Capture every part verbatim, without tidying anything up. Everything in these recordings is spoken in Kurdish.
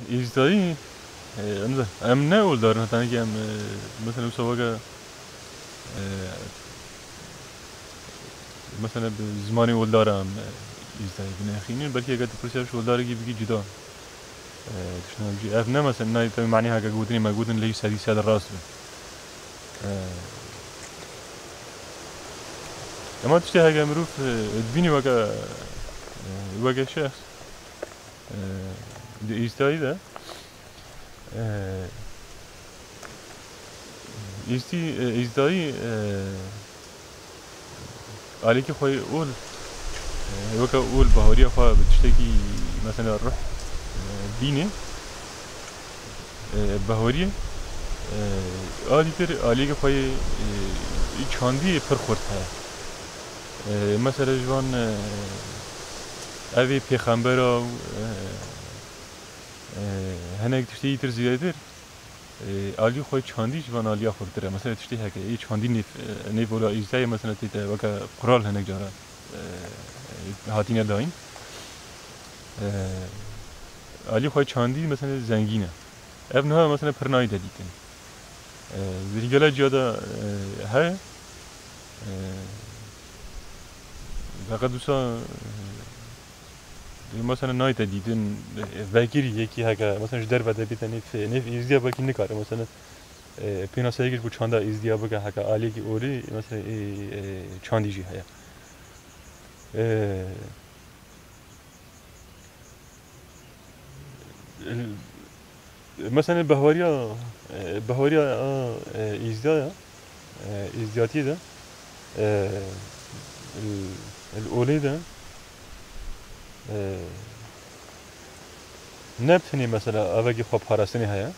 Îzdayî, e, em, em ne oldar in, heta nekî em, e, mesela wisa weke, e, mesela bi zimanê oldar em, e, îzdayî binexînin, belkî heke tu pirsiya ji oldarekî bikî cuda. E, tiştê me bijî. Ev ne mesela nayê te manî heke gotinê me gotin lê sedî sed rast be. E, Ema tiştê heke mirov, e, dibînî weke, e, weke şexs, e, di îzdayî de, e, îzdî, e, îzdayî, e, alîkî xwe yê ol, e, weke ol bahoriya xwe bi tiştekî mesela ruh, e, bînê, e, bahoriyê, e, a dîtir aliyê xwe yê, e, çandî pir xurt heye. E, mesela ji van, e, evê pêxembera û, e, e, hinek tiştê yîtir zêdetir, e, aliyê xwe çandî ji van aliya xurtir e. Mesela tiştê heke, ê çandî nêv, e, nêv ola îzdayê mesela tê te weke qural hinek cara, e, hatine dayîn. E, aliyê xwe çandî mesela zengîn e. Ev niha mesela pir nayê de dîtin. E, di gela ciya de, e, heye. E, feqet wisa, e, mesela nayê te dîtin, e, vekirî yekî heke, mesela ji derve de bête nêv, nêv êzdiya belkî nikare, mesela, e, pênaseyekî ji bo çanda êzdiya bike heke aliyekî olî, mesela, e, e, çandî jî heye. E, Mesela behweriya, e, behweriya, e, îzdiya ya, e, îzdiyatiyê de, e, li, li olê de, e, ne tenê mesela evekî xwe parastinê heye.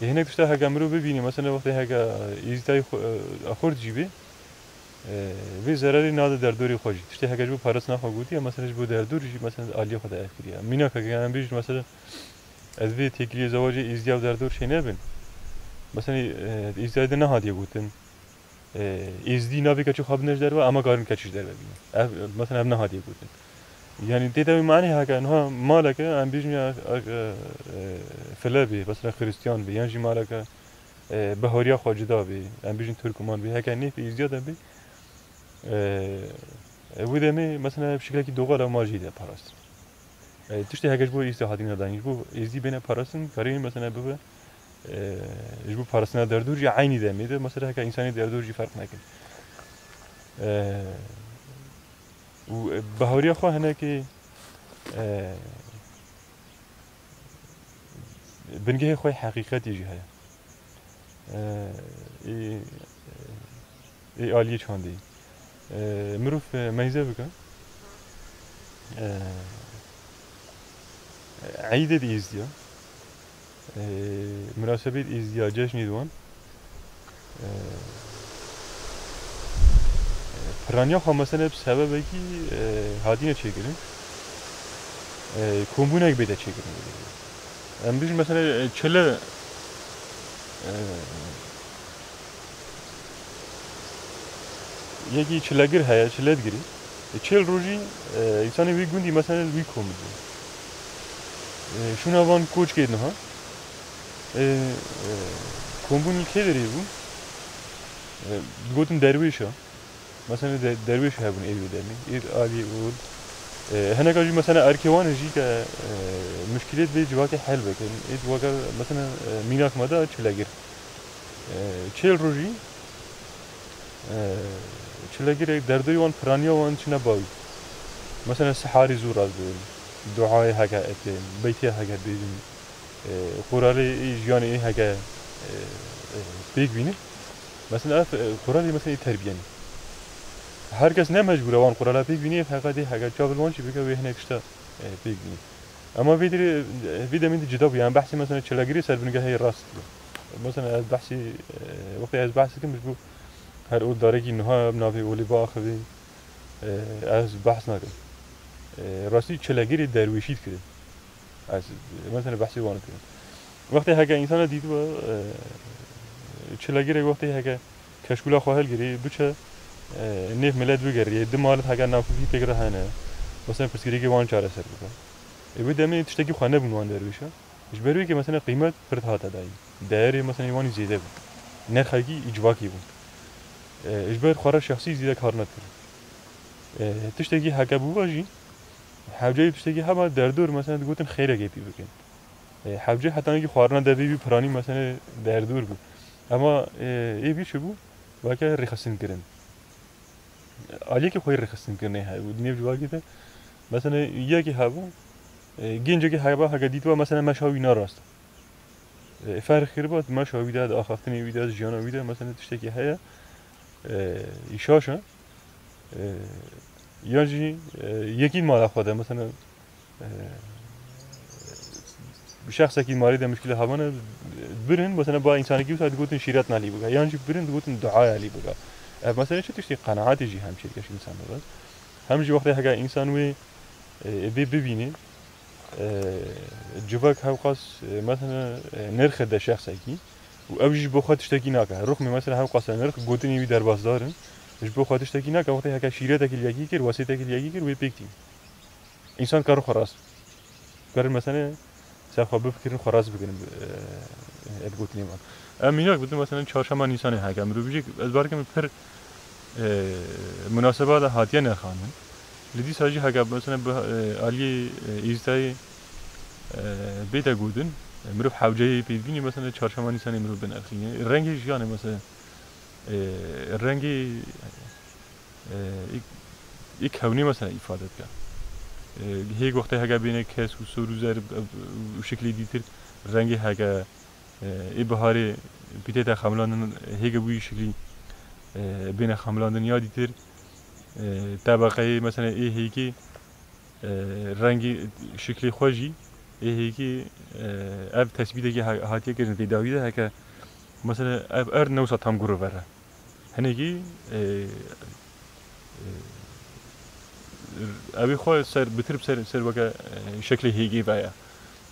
Ê hinek tişta heke mirov bibînî, mesela wextê heke îzdiyayî xwe, e, xurt jî bê, e, vê zerarê nade derdorê xwe jî. Tiştê heke ji bo parastina xwe gotiye, mesela ji bo derdor jî, mesela aliyê xwe de ev kiriye. Mînak heke em bêjin, mesela, ez vê têkiliyê zewacê îzdiya û derdor çê nebin. Mesela, e, îzdiyayê de nehatiye gotin. E, êzdî navê keçê xwe bine ji derve, ema karin keçî ji derve bîne. Ev, mesela, ev nehatiye gotin. Yani, tê de wî manê heke, niha maleke, em bêjin ya, e, e, file bê, mesela, xiristiyan bê, yan jî maleke, e, behoriya xwe cida bê, em bêjin Tirkman bê, heke nêv êzdiya de bê, e, e, wê demê, mesela, bi şiklekî doğal ew mal jî de parastin. E, tiştê heke ji bo êzdî hatîne dayîn, ji bo êzdî bêne parastin, karê wî, mesela, bibe, e, ji bo parastina derdor jî eynî demê de, mesela, heke însanê derdor jî ferq neke. E, û, e, bahoriya xwe hinekê, e, bingehê xwe yê heqîqetî jî heye. E, ê, ê aliyê çandî. E, mirov, e, meyze bike. E, eydê di êzdiya. E, minasebet êzdiya, cejnê di wan. E, piraniya xwe mesela bi sebebekî, e, hatine çêkirin. E, kombûnek bête çêkirin. Em bijin mesela, e, çile, e, yekî çilegir heye, çilegirî. E, çil rojî, e, însanê wî gundî mesela li wî kom bû. E, şûna van koçkê niha. E, e, kombûn li kê derê bû? E, digotin derwêşa. Mesela de-, derwêş hebûn ê wê demê. Ê alî û, e, hineka jî mesela erkê wan jî ke, e, muşkilêt vê civakê hel bikin. Ê weke mesela, e, mînak me de çilegir. E, çêl rojî, e, çilegirê derdorê wan, piraniya wan çine bawî. Mesela siharî zû rast bibin. Duayê heke etin, beytê heke bêjin. E, qoralê ê jiyanê ê heke, e, e, pêk bîne. Mesela ev, e, qoralê mesela ê terbiyenê. Her kes ne mecbûr e wan qorala pêk bîne, feqet ê heke çav li wan jî bike wê hinek tişta, e, pêk bîne. Ema vê dirê, e, vê demê de cida bûye. Em behsê mesela çilegirê ser bingehê rast dikin. Mesela ez behsê, e, wextê ez behs dikim ji bo her oldarekî niha bi navê olê biaxivê, e, ez behs nakim. E, rastî çilegirê derwêşî dikirin. Ez, mesela, behsê wan dikim. Wextê heke însana dîtiba, e, çilegirek wextê heke keşkûla xwe hilgirê, biçe, e, nêv milet bigeriyê, di malet heke navkufî pêk re hene, mesela, pirsgirêkê wan çareser bike. Ê, wê demê tiştekî xwe nebûn wan derwêşa. Ji ber wê ke mesela qîmet pir dihate dayîn. Değerê mesela ê wanî zêde bû. Nirxekî ê civakî bû. E, ji ber xwe re şexsî zêde kar nedikirin. E, tiştekî heke bû ve jî, hewceyê tiştekî hema derdor mesela digotin xêrekê pî bikin. E, hewce hetanekî xwarina devê wî piranî mesela derdor bû. Ema, e, ê bî çi bû? Weke rêxistin kirin. Aliyekî xwe yê rêxistin kirinê hebû. Di nêv civakê de, mesela, yekî hebû, e, gencekî heba heke dîtiba, mesela, meşa wî ne rast. E, ferq kiriba, di meşa wî de, di axaftinê wî de, di jiyana wî de, mesela, tiştekî heye, e, î şaş e. E, yan jî, e, yekî mala xwe de, mesela, e, bi şexsekî malê de mişkile hebane, birin, mesela, ba însanekî wisa digotin şîret nalî bike. Yan jî birin digotin duaya lî bike. Ev, mesela, çi tiştê qenaetê jî hem çêdike ji însan re. Hem jî wextê heke însan wê, e, bê bibîne, e, civak hewqas, e, mesela, e, nirxe de şexsekî û ew jî ji bo xwe tiştekî nake. Ruxmê, mesela, hewqas e nirx, gotinê wî derbasdar in. Ji bo xwe tiştekî nake, wextê heke şîretekî li yekî kir, wesêtekî li yekî kir, wê pêk tî. Însan dikare xwe rast. Karin, mesela, ser xwe bifikirin, xwe rast bikirin, e, ev gotinê wan. Em mînak bidin, mesela, çarşema Nîsanê heke mirov bijî, ez bawer dikim pir, e, munaseba de hatiye nirxandin. Li dîsa jî heke, mesela, bi, e, aliyê, e, Êzîdayê, e, bête gotin, e, mirov hewceyê pê dibînî, mesela, çarşema Nîsanê mirov binirxîne. Rengê jiyanê, mesela, e, rengê, e, ê, ê kewnê, mesela, îfade dike. E, hêk wextê heke bêne kes û sor û zer, e, û şiklê dîtir, rengê heke, e, ê biharê pîtê te xemilandin, hêge bûyî şiklî, e, bêne xemilandin ya dîtir, e, tebeqeyê, mesela, ê hêkê, e, rengê şiklê xwe jî, ê hêkê, e, ev tesbîtekî ha-, hatiye kirin vê dawî de heke, mesela, ev erd ne wisa tam gurûvere. Hinekî, e, e, ew ê xwe ser, bitir ser, ser weke, e, şeklê hêgê ve ye.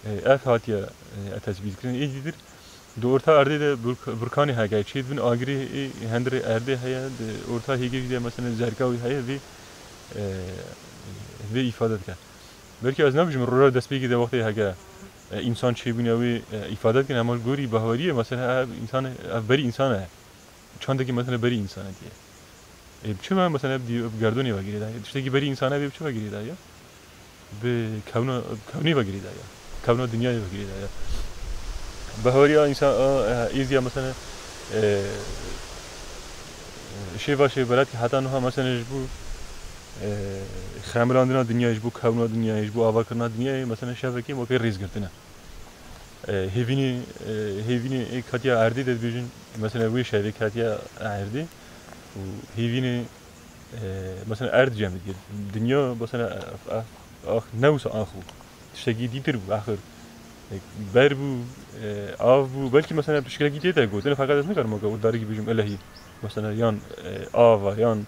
E, ev hatiye, e, tesbît kirin. Ê dîtir, di orta erdê de burk-, burkanê heke çêdibin, agirê ê hundirê erdê heye, di orta hêgê jî de, mesela, zerka wî heye, vê, e, vê îfade dike. Belkî ez nebijim, roja destpêkê de wextê heke, e, însan çêbûne wê, e, îfade dikin, ema li gorî bahweriyê, mesela, ev însan, ev berî însan e. Çandekî, mesela, berî însanetiyê. Ê, bi çi ve, mesela, bi dî-, bi gerdûnê ve girêdayî? Tiştekî berî însanê bê bi çi ve girêdayî? Bi kewna, bi kewnê ve girêdayî. Kewna dinyayê ve girêdayî. Bahweriya însan, a, e, êziya, mesela, e, e, şêva şêveretkî heta niha, mesela, ji bo, e, xemilandina dinyayê, ji bo kewna dinyayê, ji bo avakirina dinyayê, mesela, şevekê weke rêzgirtin e. E, hêvînê, e, hêvînê ê hatiya erdê de dibêjin, mesela, wê şevê hatiya erdê û hêvînê, e, mesela, erd cem dike. Dinya, mesela, ev, ev, ax, ne wisa ax bû. Tiştekî dîtir bû, axir. E, ber bû, e, av bû. Belkî, mesela, bi şiklekî tê de gotin, feqet ez nikarim weke û darîkî bêjim elehî. Mesela, yan, e, av a, yan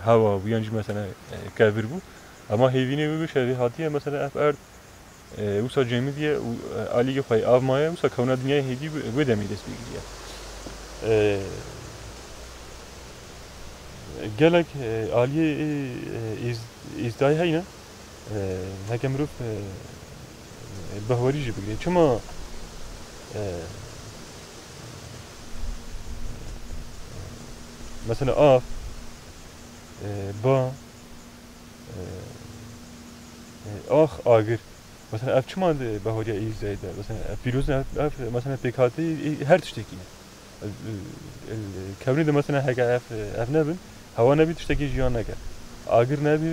hewa bû, yan jî, mesela, e, kevir bû. Ema hêvînê wê wê şevê hatiye, mesela, ev erd e, wisa cemidiye û, e, aliyê xwe av maye, wisa kewna dinyayê hêdî wê demê dest pê kiriye. E, gelek, e, aliyê, e, e, êz-, êzdayî heyne, e, heke mirov, e, e, behwerî jî bigire. Çima, e, mesela av, e, ba, e, e, ax, agir. Mesela ev çima di bahweriya Êzidayê de, mesela ev pîroz, ev, ev, mesela pêkhateyî, e, her tiştekî ne. E, e, kewnî de mesela heke ev, ev nebin, hewa nebî tiştekî jiyan neke. Agir nebî, e,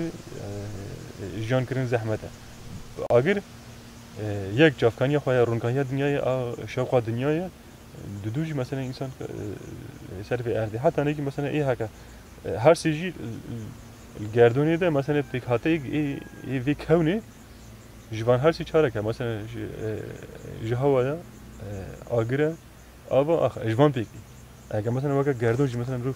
e, jiyan kirin zehmet e. Agir, e, yek çavkaniya xwe ya, ronkahiya dinyayê, a şewqa dinyayê, Didû jî mesela însan, e, ser vê erdê. Heta nekî mesela ê heke, e, her sê jî, e, li gerdûnê de mesela pêkhateyek ê, ê vê kewnê ji van her sê çarek e. Mesela ji, e, ji hewa ya, e, agir e, ava ax, ji van pêk tê. Heke mesela weke gerdûn jî mesela mirov,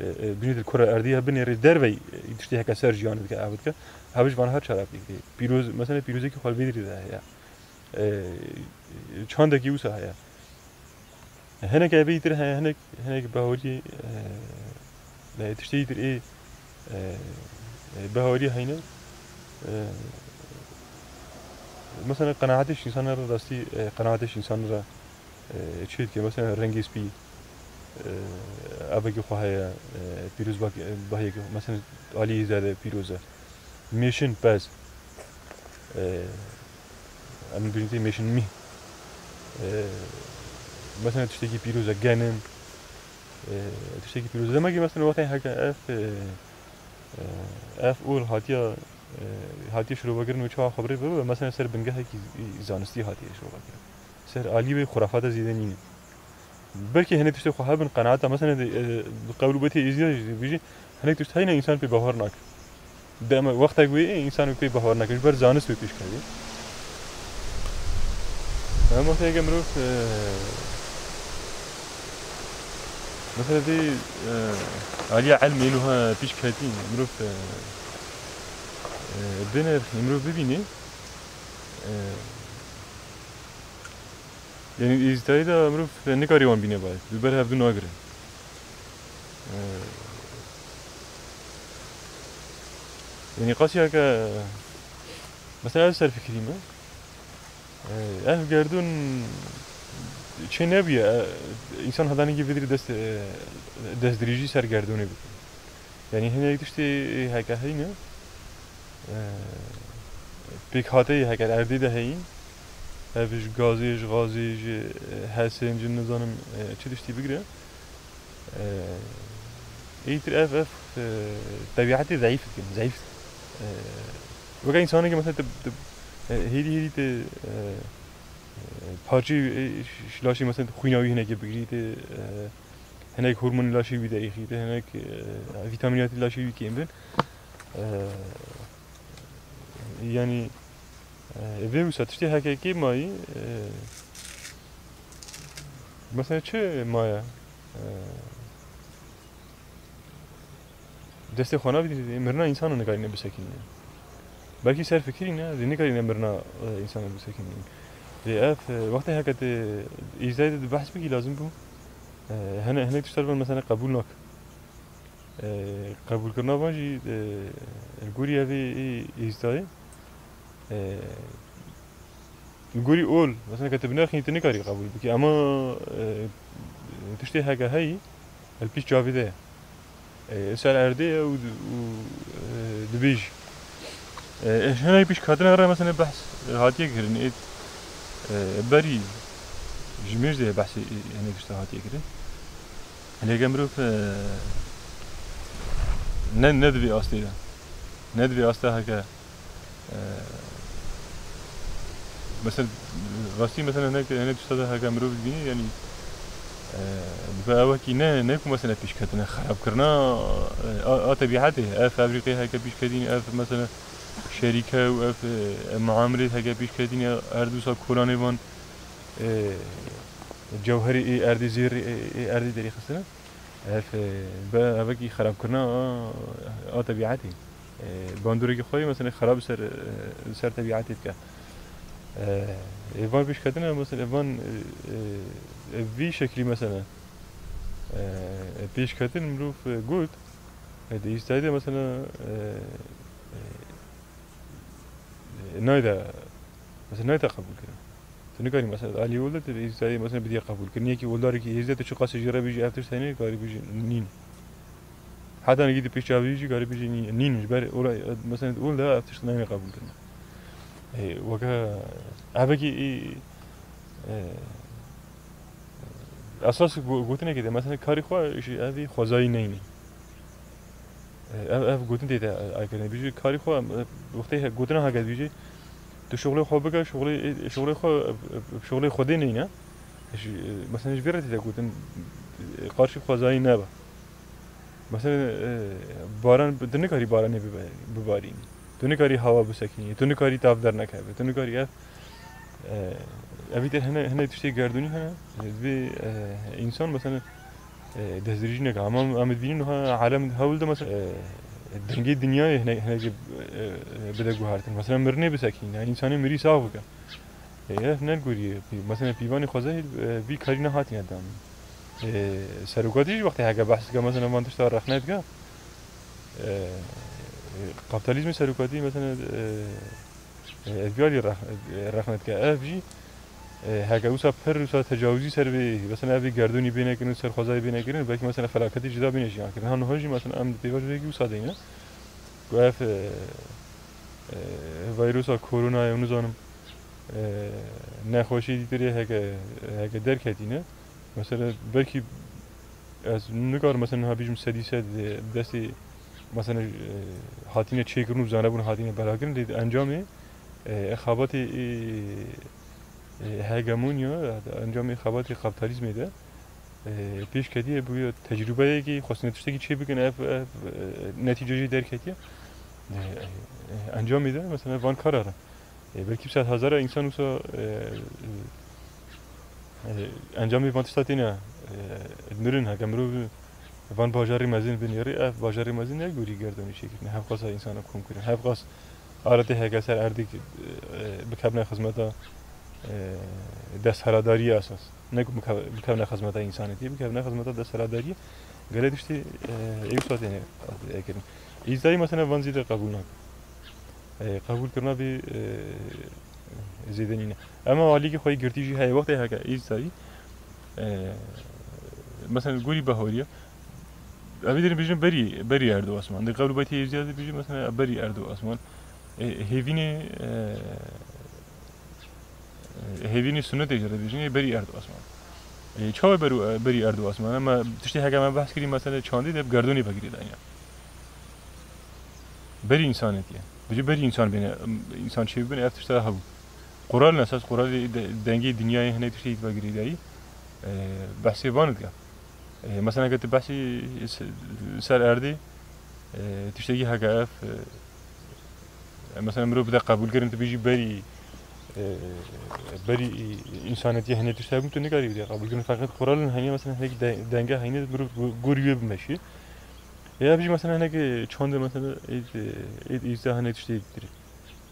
e, e, binêtir kura erdê ya binêrê dervey, e, tiştê heke ser jiyan dike, ev dike. Ev ji van her çarek pêk tê. Pîroz, mesela pîrozekî xwe li vê dirê de heye. E, çandekî wisa heye. Hinek evê îtir heye, hinek, hinek bawerî, e, e, tiştê îtir ê, e, e, bawerî heyne. E, Mesela qenaetê ji însanê re rastî, e, qenaetê ji însanê re, e, çê dike. Mesela rengê spî, e, evekî xwe heye, e, pîroz bak-, e, bahiyekî, mesela alî zêde pîroz e. Mêşin, pez. E, em bêjin tê mêşin mîh. E, mesela tiştekî pîroz e, genim. E, tiştekî pîroz e. Demek ki mesela wextê heke ev, e, e, ev ol hatiye, e, hatiye şirovekirin û çawa xwe bi rê bibe, mesela ser bingehekî zanistî hatiye şirovekirin. Ser alî wê xurafata zêde nîne. Belkî hinek tiştê xwe hebin, qenaeta, mesela, de, e, qewlbetê êzdiya jî dibêjî, hinek tişt heyne însan pê bawer nake. Dema wextek wê, e, însan pê bawer nake, ji ber zanist wê pêş kevê. Em wexteke mirov, e, mesela vê, e, aliya ilmê nuha pêş ketî, mirov, e, e, binirxî, mirov bibînî, e, Yanî êzîdayî de mirov nikarî wan bîne bayê. Li ber hevdû nagirin. Ee, yanî qasiyeke, mesela ez serfikirî me. Ee, ev gerdûn çê nebûye. Ee, însan hedanîkî vê dirî dest, e, destdirêjî ser gerdûnê bike. Yanî hinek tiştê heke heyne, e, pêkhateyê heke erdê de heyîn, ev ji gazê, ji xazê, ji, e, hesên, ji nizanim, e, çi tiştî bigire, e, êtir ev, ev, e, tebîetê zeyîf dikin, zeyîf dikin. E, weke însanekî mesela tu, tu, e, hêdî hêdî tu, e, e, parçeyê, e, ş-, ş-, laşê mesela tu xwîna wî hinekê bigirî, tu, e, Hinek hormonê laşê wî derêxîte, hinek, e, vîtamînatê laşê wî kêm bin. E, yanî, e, vê wisa tiştê heke kêm mayî, e, mesela çi maye? E, Destê xwe nabînî, mirina însanan nikarîne bisekînîne. Belkî ser fikirî ne, lê nikarîne mirina, e, însanan bisekînîne. Lê ev, e, wextê heke tu êzdayê de behs bikî lazim bû, e, hene-, hinek tişta li van mesela qebûl nake. E, qebûlkirina van jî, e, li gorî evê ê êzdayê, e, Li gorî ol, mesela ke tu binirxînî, tu nikarî qebûl bikî. Ema, e, tiştê heke heyî, li pîş çavê de ye. E, ser erdê ye û, û, e, dibêjî. E, e, hinek pêşketina re, mesela, behs, e, hatiye kirin. Ê, e, berî ji mêj de behsê, e, hinek tişta hatiye kirin. Lê ge mirov, e, ne, ne di vê astê de. Ne di vê asta heke Ee, mesela, rastî, mesela, hinek, hinek tişta de heke mirov dibînî, yanî, e, bi evekî ne, ne ku, mesela, pêşketine, xerabkirina, e, a, a tebîetê, ev febrîqê heke pêşketîn, ev, mesela, şerîke û ev, e, muamelê heke pêşketîn, her du sa kolanê van, e, cewherê ê erdê, zêrê ê, ê erdê derêxistine. Ev, e, be evekî xerabkirina a, a tebîetê. E, bandoreke xwe yê, mesela, xerab ser, e, ser tebîetê dike. E, ê van pêşketine, mesela, ê van, e, e, vî şeklî, mesela, e, pêşketin mirov, e, got, e, di îstayî de, mesela, e, e, e, nayda, mesela, nayda qebûl kirin. Tu nikarî, mesela, alî ol de tu êzdayê, mesela, bidî qebûlkirin. Yekî oldarekî êzdî de tu çiqasî jê re bêjî, ev tişt hene, karî bêjî nîn. Heta nekî tu pêş çavê jî karî bêjî nîn. Nîn, ji ber ola, mesela, ol de ev tişt nayne qebûlkirin. Ê, weke evekî, ê, e, esas go-, gotinekê de, mesela, karî xwe ji evî xwezayî neyne. Ev, ev gotin tê de, e, aykirin. Bijî karî xwe, e, wextê he-, gotina heke dibêjî, tu şoxlê xwe bike, şoxlê, e, şoxlê xwe, e, e, şoxlê Xwedê neyne. Ji, e, mesela ji vê re tê de gotin, e, qarşî xwezayî nebe. Mesela, e, baran, tu nikarî baranê bibe-, bibarînî. Tu nikarî hewa bisekînî. Tu nikarî tav dernekeve. Tu nikarî ev E, evî te hene, hene tiştê gerdûnî hene. Divê, e, însan, mesela, e, destdirêjî neke. Ama em dibînin wiha alem hewl de, mesela, e, dengê dinyayê hene, hene jî, e, e, bide guhertin. Mesela, mirinê bisekîne, însanê mirî sax bike. E, ev ne gorî ye. Pî-, mesela, pîvanê xwezayê, e, vî karî nehatine dan. E, serokatî jî wextê heke behs dike, mesela, van tişta rexne dike. E, e, kapitalizmê serokatî, mesela, e, E, ev jî alî reh-, e, rexne dike. Ev jî, e, heke wisa pir wisa tecawizî ser bê, mesela ev ê gerdûnî bê nekirin û serxwezayê bê nekirin, belkî mesela felaketê cida bê nejiyan kirin. Ha niha jî mesela em di pêvajoyekî wisa de ne. Ku ev, e, e, vayrosa koronayê û nizanim, e, nexweşî dîtirê heke, heke derketîne. Mesela belkî ez nikarim mesela niha bîjim sedî sed, e, destê mesela, e, hatine çêkirin û zanebûn hatine belakirin, lê di encamê, e, xebatê, e, e, hegemonya, encamê xebatê kapitalizmê de, e, pêş ketiye bûye tecrûbeyekî, xwestine tiştekî çê bikin, ev, ev, e, netîce jê derketiye. E, e, encamê de mesela van kara re. E, belkî bi sed hezara însan wisa, e, e, encamê van tişta têne, e, mirin, heke mirov van bajarê mezin binêrî, ev bajarê mezin ne gorî gerdonî çêkirine, hevqasa însana kom kirin, hevqas aletê heke ser erdê, e, bikevne xizmeta, e, desthilatdariyê esas. Ne ku bike-, bikevne xizmeta însanetiyê, bikevne xizmeta desthilatdariyê. Gelek tiştê, e, ê wisa têne, e, kirin. Îzdayî mesela van zêde qebûl nake. E, qebûlkirina vê, e, zêde nîne. Ema alîkî xwe yê girtî jî heye. Wextê heke Îzdayî, e, mesela gorî bahoriye, ev ê dibêjin berî, berî erd û asman. Di qewlbetê Îzdayî dibêjin mesela berî erd û asman. E, hêvînê, e, e, hêvînê sunnetê jî re dibêjin, ê berî erd û asman. E, çawa berû-, e, berî erd û asman? Ema tiştê heke me behs kirî, mesela çandê de bi gerdûnê ve girêdayî ne. Berî însanetiyê. Dibêje berî însan bêne, însan çêbibin, ev tişta hebû. Qural ne, esas quralê de-, dengê dinyayê hinek tiştê yî ve girêdayî, e, behsê van dike. E, mesela ke tu behsî se-, ser erdê, e, tiştekî heke ev, e, mesela mirov bide qebûlkirin, tu bêjî berî, e, berî însanetiyê hinek tişt hebû, tu nikarî bide qebûlkirin. Feqet quralin heyne, mesela hinek de-, denge heyne, mirov gu-, gorî wê bimeşî. Ya ev jî mesela hinek çandê mesela êd, êd Îzdayî hinek tiştê,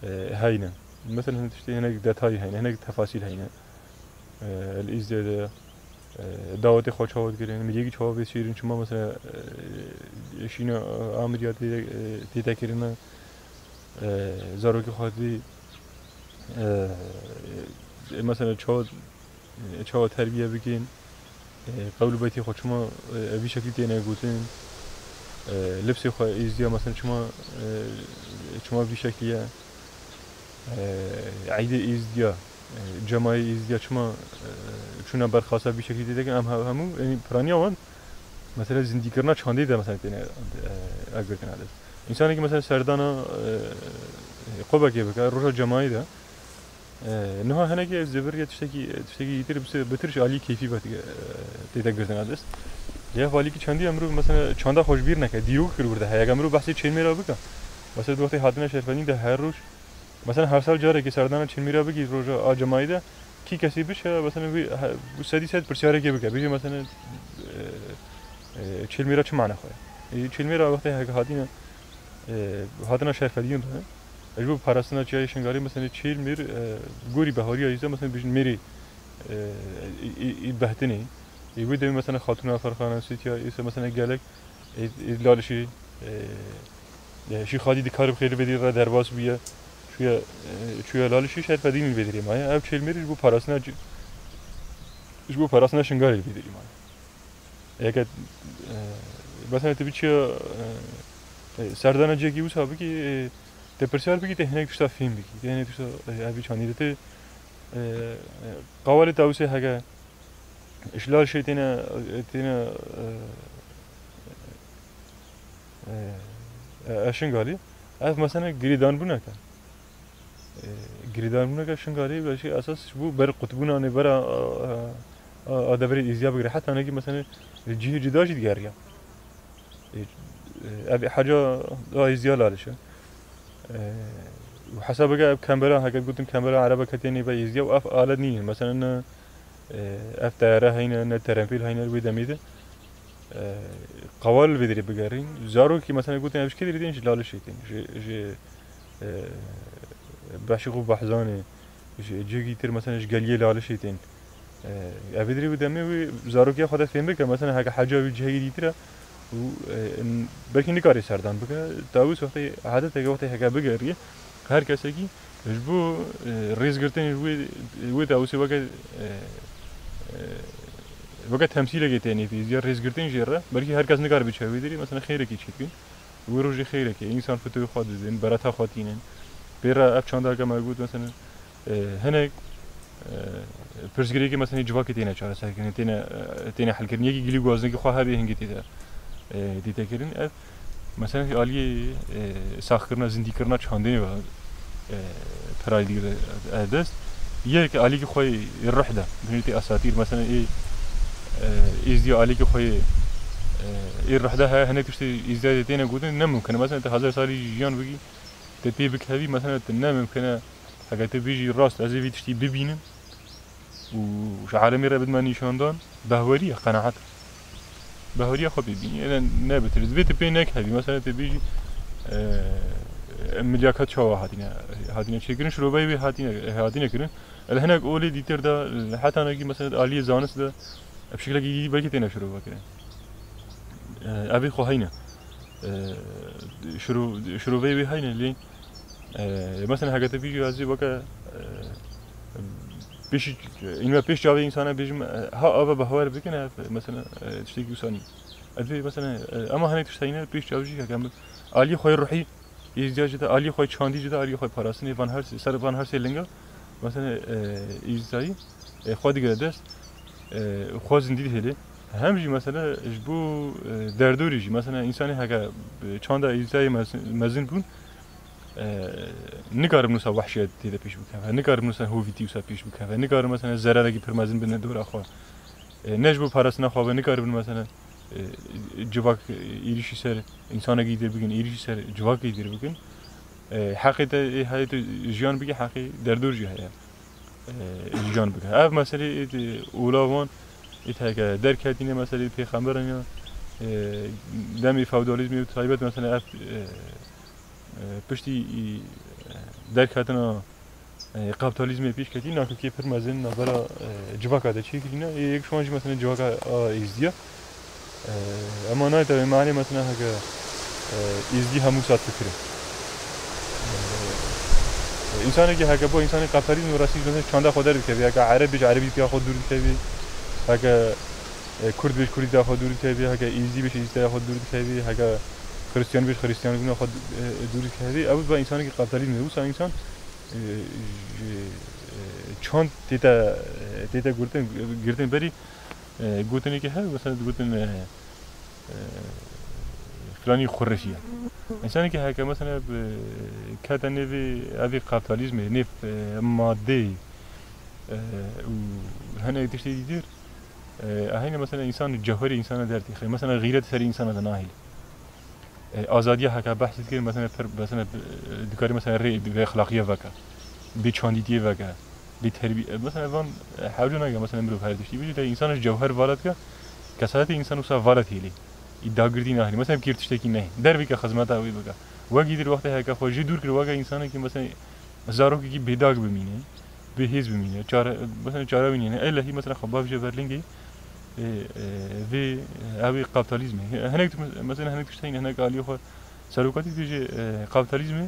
e, heyne. Mesela hinek tiştê, hinek detayî heyne, hinek tefasîl heyne. E, li Îzdayî de, e, dawetê xwe çawa dikirin, miriyekî çawa vê şêrin, çima mesela, e, şîna Amirya tê, e, tê te kirine, e, zarokê xwe dî, e, e, mesela çawa, e, çawa terbiye bikin, e, qewl û beytê xwe çima, e, vî şeklî têne gotin, e, libsê xwe Êzdiya mesela çima, e, çima vî şeklî ye, e, eydê Êzdiya, e, cemayê Êzdiya çima, e, çûna berxasa vî şeklî tê dikin, em he-, hemû, yanî piraniya wan mesela zindîkirina çandê de mesela têne, e, agirtina dest. Însanekî mesela serdana, e, qubekê bike, roja cemayê de, e, niha hinekî ez dê vir ya tiştekî, tiştekî yîtir bise, bitir ji alî keyfî ve, e, tê de girtina dest. Lê ev alîkî çandî ya mirov mesela çanda xwe ji bîr neke, dîrok kir wir de heye. Eger mirov behsê Çêlmêra bike, mesela di wextê hatina şerfenî de her roj, mesela her sal carekê serdana Çêlmêra bikî roja a cemayê de, kî kesî biçe, mesela wî he-, wî sedî sed pirsyarekê bike. Bêje mesela, e, e, Çêlmêra çi mane xwe ye? E, Çêlmêra wextê heke hatine, e, hatina şerfediyên re, e, ji bo parastina çiyayê Şingalê, mesela Çêlmêr, e, gorî behariya îse, mesela bêjin mêrê, e, e, e, e, behtinê. E, wê demê mesela Xatûna Ferxana Sitiya, îse mesela gelek, e, e, Lalişê, e, e, Şîx Xadî di karib xêli vê derê re derbas bûye. Çûye, e, çûye Lalişê, şerfedînî vê derê maye. Ev Çêlmêrê ji bo parastina ci-, ji bo parastina Şingalê vê derê maye. Eke, e, mesela tu biçiya, e, e, serdana cihekî wisa bikî, e, te pirsyar bikî, te hinek tişta fêm bikî. Te hinek tişta, e, ev çandî de te, e, e, qawalê tawusê heke ji Lalişê têne, têne, e, e, e, Şingalê. Ev mesela girêdanbûnek e. E, girêdanbûneke Şingalê ve jî esas ji bo ber qutbûna nêbera, a, a, a deverê Êziya bigire. Heta hinekî mesela li cihê cida jî digeriya. E, e, ev heca a Êziya Laliş e. E, û hesabeke ev kembera, heke gotin kembera erebeke tê nêbe Êziya û ev alet nînin. Mesela ne, e, ev teyare heyne, ne terempêl heyne li wê demê de. E, qewal li vê derê bigerîn. Zarokî mesela gotin ev ji kê derê tên? Ji Lalişê tên. Ji, ji, e, Beşîq û Behzanê, ji cihekî tir mesela ji geliyê Lalişê tên. E, ev vê derê wê demê wê zarokiya xwe de fêm bike. Mesela heke heca wî cihekî dîtir e û, e, n-, belkî nikarê serdan bike. Tawis wextê, hedeteke wextê heke bigeriyê, her kesekî Ji bo, e, rêzgirtin ji wê, wê dawîsê weke, e, e, weke temsîlekê tê nêvî, ya rêzgirtin jê re, belkî her kes nikare biçe wê derê, mesela xêrekê çêdikin. Wê rojê xêrekê, însan fitoyê xwe didin, bereta xwe tînin. Pê re ev çanda ke me got, mesela, e, hinek, e, pirsgirêkê, mesela, civakê têne çareserkirin, têne, e, têne helkirin. Yekî gilî guazinekî xwe hebê hingê tê de, e, dîtekirin. Ev, mesela, aliyê, e, saxkirina, zindîkirina çandê ve, e, pirayî digire, e, dest. Yek alîkî xwe yê ruh de, binê tê esatîr, mesela, ê, e, êzdiya alîkî xwe yê, e, ê ruh de heye, hinek tiştê êzdiya tê têne gotin, ne mimkin e. Mesela, tu hezar salî jiyan bikî, te pê bikevî, mesela, tu ne mimkin e, heke tu bêjî rast, ez ê vî tiştî bibînim û ji alemê re bidime nîşandan, behwerî ye, qenaet. Behweriya xwe pê bînî. Ene ne bitir. Divê tu pê nekevî. Mesela tu bêjî, e, milyakat çawa hatine, hatine çêkirin, şiroveyê wê hatine, hatine kirin. El hinek olê dîtir de, heta nekî mesela aliyê zanist de, bi şekilekî dî belkî têne şirove kirin. E, ev ê xwe heyne. E, şiro-, şiroveyê wê heyne lê, e, mesela heke tu bêjî ez ê weke, e, pêşî, înve pêş çavê însana bêjim, e, ha ava behwer bikin, ev, mesela, e, tiştekî wisa nî. Ez ê, mesela, e, ema hinek tişt heyne pêş çav jî, heke em aliyê xwe yê ruhî, êzdiya jî de, aliyê xwe yê çandî jî de, aliyê xwe yê parastinê, van her sê, ser van her sê linga, mesela, e, êzdiyayî, e, xwe digire dest, e, xwe zindî dihêle. Hem jî, mesela, ji bo, e, derdorî jî, mesela, însanê heke, e, çanda êzdiyayê mez-, mezin bûn, e, nikaribin wisa wehşiyet tê de pêş bikeve, nikaribin wisa hovîtî wisa pêş bikeve, nikaribin, mesela, zerevekî pir mezin bidine dora xwe. E, ne ji bo parastina xwe ve nikaribin, mesela, e, civak, e, êrîşî ser însanekî dîtir bikin, êrîşî ser civakekî dîtir bikin. E, heqê te, ê heyê tu jiyan bike, heqê derdor jî heye, e, jiyan bike. Ev meselê ê di ola wan, ê heke derketîne meselê pêxemberan ya, e, demê feodalîzmê û taybet mesela ev, e, e, piştî, e, derketina, e, kapitalizmê pêş ketî, nakokê pir mezin navbera, e, civaka de çêkirîne. Ê yek şiwan jî mesela civaka a êzdiya. E, ema nayê tevê manê mesela heke, e, êzdî hemû sat fikir e. E, însanekî heke bo însanê kapitalizm û rasî mesela çanda xwe derdikevî, heke ereb bêj erebî piya xwe dûr dikevî, heke, e, kurd bêj kurdî da xwe dûr dikevî, heke êzdî bêj êzdî da xwe dûr dikevî, heke xristiyan bêj xristiyanbûna xwe, e, dûr dikevî. Ew ba însanekî kapitalizm e. Wisa însan, e, ji, e, çand tête, e, tête girtin, girtin berî, e, gotinekî heye, mesela digotin, e, e, filanî xurifî ye. Însanekî heke mesela bi, kete nêvê evê kapitalizmê, nêv, e, madeyê, e, û hinek tiştê dîtir, e, ehîne mesela însan cewherê însana dertîxe. Mesela xîret serê însana de nahêle. E, azadiya heke behs dikir, mesela, pir, mesela, e, dikarî, mesela, rê bi exlaqiye veke, bi çandîtiyê veke, bi terbî-, e, mesela, van, e, hewce nake, mesela, mirov her tiştî bêje, lê însan ji cewher vala dike, kesayetê însan wisa vala têlê. Î dagirtî nahêlî. Mesela, bi kêr tiştekî nehê. Dervîke xizmeta wî bike. Wekî dir wextê heke xwe jê dûr kir, weke însanekî, mesela, zarokekî bêdag bimîne, bêhêz bimîne, çare, mesela çare wî nîne. Ellehî mesela xwe bavêje ber lingê, e, e, vê, ew ê kapitalizmê. Hinek tu, mesela hinek tişt heyne, hinek aliyê xwe serokatî dibêje, e, kapitalizmê,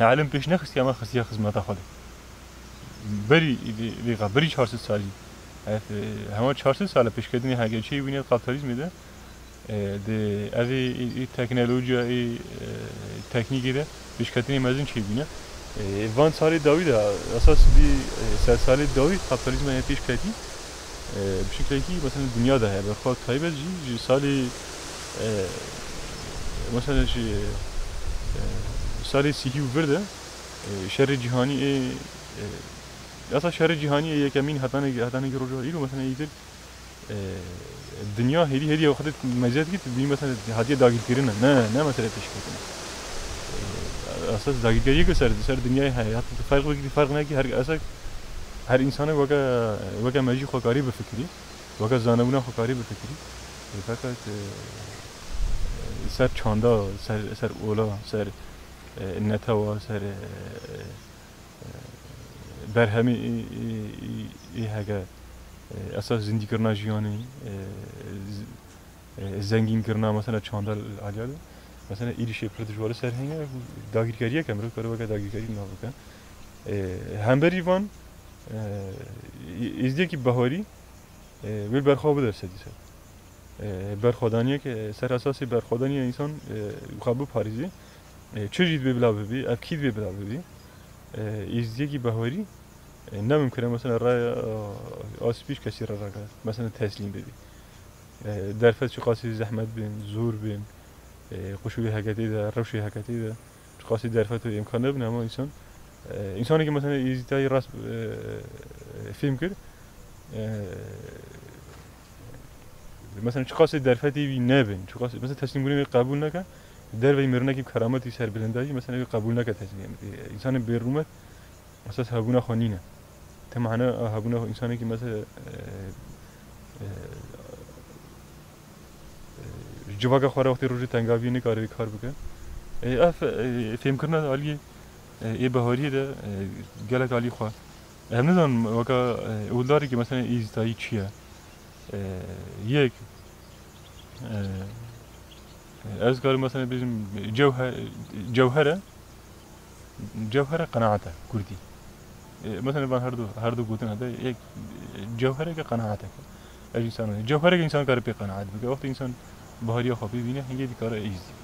e, elim pêş nexistiye, ama xistiye xizmeta xwe de. Berî vê, vê, berî çar sed salî. Ev, e, hema çar sed sal e pêşketinê heke çê bîne kapitalizmê de. E, di, ev ê, ê, ê teknolojiya, ê, e, teknîkê de pêşketinê mezin çêbûne. E, van salê dawî de, esas bî, e, sed salê dawî kapitalizma ya pêş ketî, e, bi şeklekî, mesela, dinya de heye. Bi xwe taybet jî ji salê, e, mesela, ji, e, salê sîhî û vir de, e, şerê cîhanî ê, e, esas şerê cîhanî ê yekemîn hetanê, hetanê roja îro, mesela, îtir e, dinya hêdî hêdî xwe meziyet kir, tu dibînî mesela hatiye dagirkirin e. Ne, ne mesele pêşketin e. E, esas dagirkeriyeke ser, ser dinyayê heye. Heta tu ferq bikî, tu ferq nekî, her, esas her însanek weke, weke me jî xwe karî bifikirî. Weke zanebûna xwe karî bifikirî. E, feqet, e, ser çanda, ser, ser ola, ser, e, netewa, ser, e, berhemî ê, ê, ê, ê heke, e, esas zindîkirina jiyanê, e, z-, e, zengînkirina mesela çanda li aliya de. Mesela êrîşê pir dijwar li ser hene, dagirkeriyeke mirov kare weke dagirkerî nav bike. E, hemberî van, e, êzdiyekî baharî, e, wê berxwe bide sedî sed. E, berxwedaniyek, e, ser esasê berxwedaniya însan, e, xwe biparêzî. E, çi jî dibê bila bibî, ev kî dibê bila bibî. E, êzdiyekî baharî, e, ne mimkun e, mesela, raya, e, a spî ji kesî re rake, mesela, teslîm bibî. E, derfet çiqasî zehmet bin, zor bin, e, quşûlê heketê de, rewşê heketê de, çiqasî derfet û îmkan nebin, hema însan, e, însanekî, mesela, êzdîtayî rast, e, fêm kir, e, mesela, çiqasî derfetê wî nebin, çiqasî, mesela, teslîmbûnê wî qebûl neke, derveyî mirinekî bi kerametî ser bilindayî, mesela, wî qebûl neke teslîm. E, însanê bêrûmet, esas hebûna xwe nîne. Te mane hebûna xwe, însanekî, mesela, e, e, e, ji civaka xwe re wextê rojê tengaviyê nikare wê kar bike. E, ev, e, fêmkirina aliyê, e, ê bahariyê de, e, gelek alî xwe. Em nizanin weka, e, ûldarekî, mesela, êzdîtayî çi ye? E, yek, e, ez karim, mesela, bêjim cewhe-, cewhere, cewhere qenaet e kurdî. E, mesela, van her du, her du gotin hede, yek, e, cewhereke qenaeteke. Ez însan, cewhereke însan kare pê qenaet bike. Wextê însan bahariya xwe bibîne, hingê dikare êzdî.